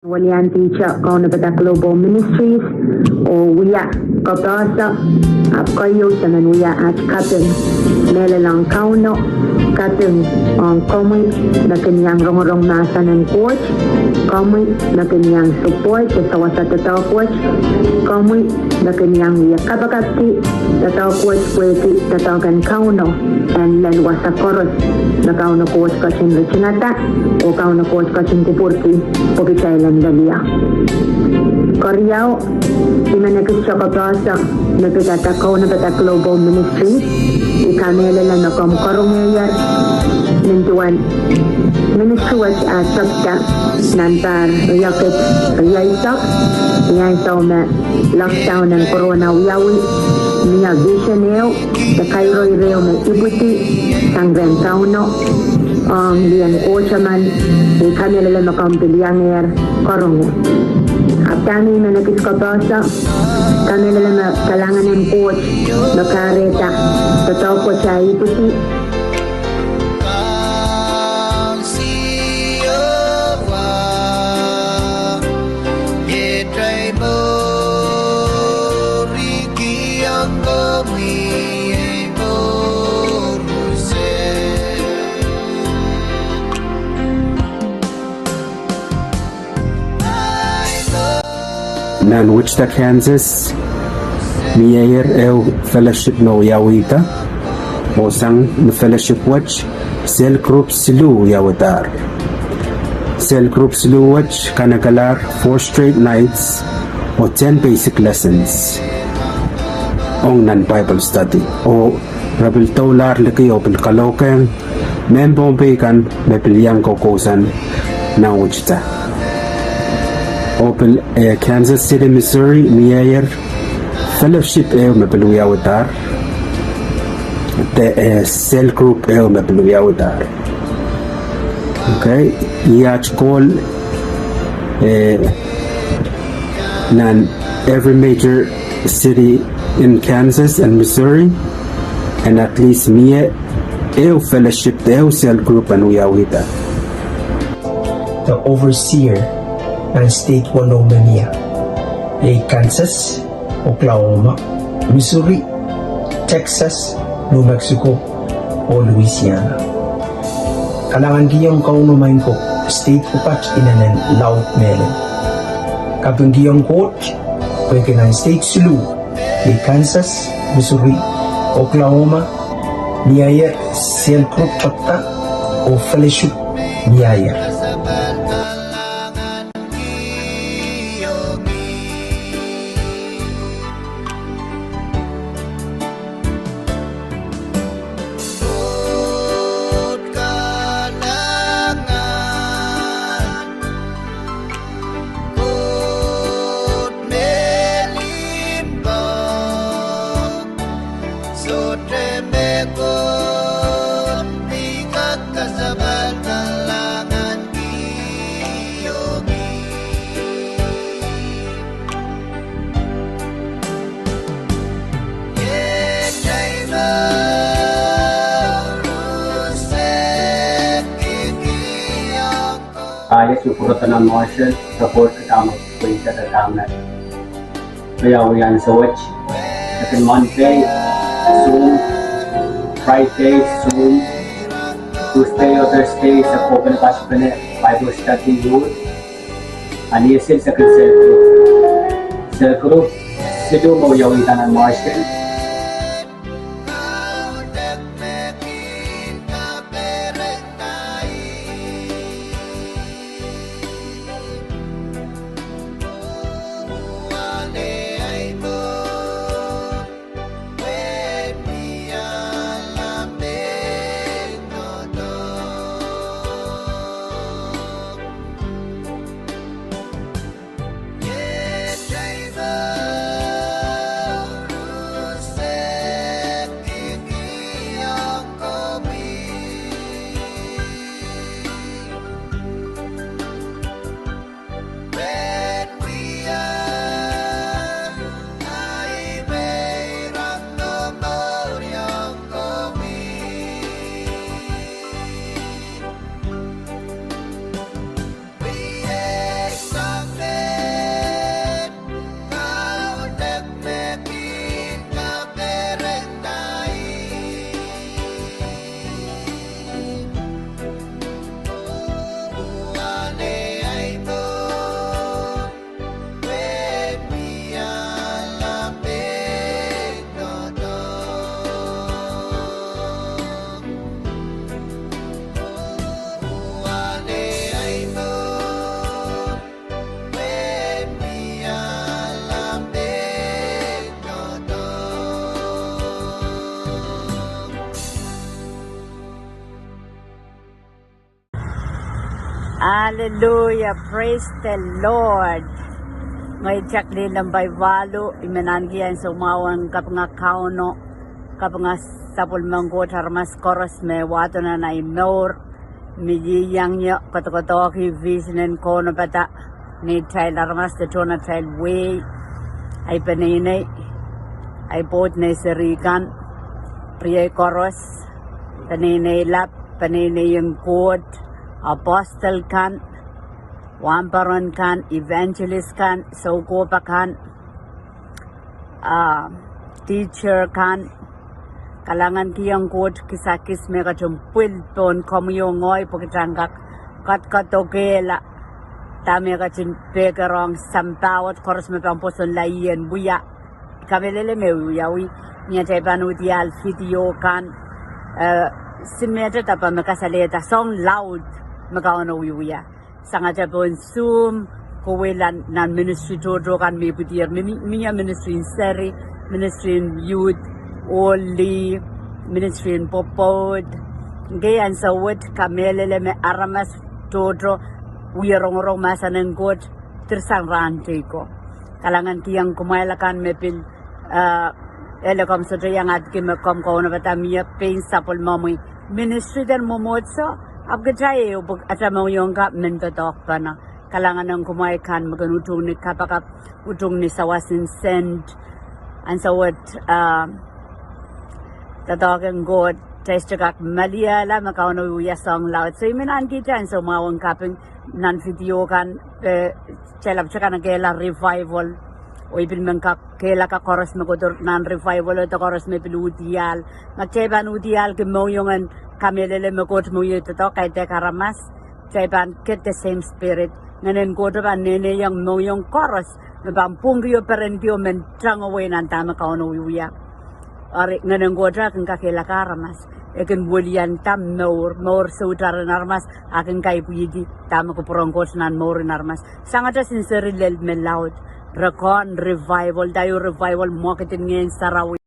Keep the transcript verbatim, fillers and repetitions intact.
Weliandi Teitia, kaunopada Global Ministries, oh wia koapohso, ahpw keieu se men wia at kaping. Mehlel ong Kauno, kaping ong komwi me kin iang rongorong mahsen en Koht, komwi me kin iang support de sewese doadoahk wet, komwi me kin iang wia kapakapki doadoahk wet pwehki doadoahk en Kauno en lel wasa koaros me Kauno Koht ketin ritingada oh Kauno Koht ketin kupwurki pwe kitail en lel ie. Keriau, I men ekis koapohso me pidada kaunopada Global Ministries. I kamehlele me komw karongehier nin duwen ministry wet ah tepda nan pahr riekid rieisek, ni ansou me lockdown en corona wiawi, mie vision ehu de kairo ehu me ipwidi sang rehn Kauno ong lien Koht emen. I kamehlele me komw pil iangehr karonge. Ahpw dahme I men ekis koapohso, kamehlele me kalahngan en Koht me kahrehda doadoahk wet ah ipwidi. Nan Wichita, Kansas, mieier ehu fellowship me wiawihda, oh sang ni fellowship wet, cell group siluh wiawidahr. Cell group siluh wet kanekelahr four straight nights oh ten basic lessons ong nan Bible study. Oh re pil doulahr liki oh pil kalohkehng mehn Pohnpei kan me pil iang koukousoan nan Wichita. Oh pil, eh, Kansas City, Missouri, mieier fellowship ehu me pil wiawidahr, de, eh, cell group ehu me pil wiawidahr. Okay, iei at goal, eh, nan every major city in Kansas and Missouri, and at least mie ehu fellowship de ehu cell group en wiawihda. The overseer nan state weneu me mie, iei Kansas, Oklahoma, Missouri, Texas, New Mexico, oh Louisiana. Kalahngankihong Kauno maing ko, state pwukat inenen laud mehlel. Kapingkihong Koht pwehki nan state siluh, iei Kansas, Missouri, Oklahoma, mieier cell group tepda oh fellowship mieier. Ahi, kupwuramwail Marshall, support kitail me pweida kitail me. Wiawi ansou wet, second Monday, Zoom, Friday, Zoom, Tuesday oh Thursday, se kohpene patpene Bible study youth, a ni ese second cell group. Cell group, siluh me wiawihda nan Marshall. Hallelujah, praise the Lord. Ngehi Jacqueline Lembai Walu, I men ahneki ansou mwahu en kapinga Kauno, kapinga sapwellimen Koht, aramas koaros me wahdo nan ei mour, me ieiang ie kodokodohki vision en kaunopada neitail aramas de tohnatail wehi. Ei peneinei, ei pwoud nei seri kan, riei koaros, peneinei lap, peneinei en Koht, apostle kan, wahnpoaron kan, evangelist kan, soukohp akan, ah, teacher kan, kalahngankihong Koht kisakis me ketin pwil pohn komwi oh ngehi pwe kitail en kak kadkadokehla dahme ketin pehkerohng sampah wet koaros me pahn pwosonla ien wia. Kamehlele me wiawi, ni atail pahn uhdiahl video kan, eh, simmehte dahpa me kasalehda soang laud me Kauno wiewia. Sangete pohn Zoom, kohwei nan ministry tohto kan me pwidier, mie ministry en seri, ministry en youth, ohl lih, ministry en pwopwoud. Ngehi ansou wet kamehlele me aramas tohto wie rongorong mahsen en Koht dirisang rahn teiko. Kalahngankihong kumwail akan me pil, eh, ele komw sohte iang ahneki me komw kaunopada mie pein sapwellimomwi ministry en mwomwohdiso, ahpw kitail ehu pwe atail mohngiong ka men doadoahkpene. Kalahngan ong kumwail kan me kin utung ni kapakap, utung ni sawas en sent, ansou wet, ah, doadoahk en Koht, kitail sohte kak maliala me Kauno wiewia soang laud. So I men ahnekihte ansou mwahu en kaping nan video kan, eh, kitail ahpwtehn kanekehla revival. Oh I pil men kak kehlaka koaros me kohdo nan revival oh de koaros me pil uhdiahl. Ma kitail pahn uhdiahlki mohngiong en kamehlele me Koht me wie doadoahk, kaidehk aramas, kitail pahn get the same spirit. Ngehnen Kohto pahn nehnehiong mohngiong koaros me pahn pwungkio, perenki oh men tangawei nan dahme Kauno wiewia. Eri Ngehnen Kohto e kin kakehlaka aramas, e kin wilianda mour, mour soutaren aramas, a kin kaipwihdi dahme kupwuren Koht nan mouren aramas. Sangete sinseri lel me laud, re kohn revival, da ieu revival, mwekid en Ngehn Sarawi.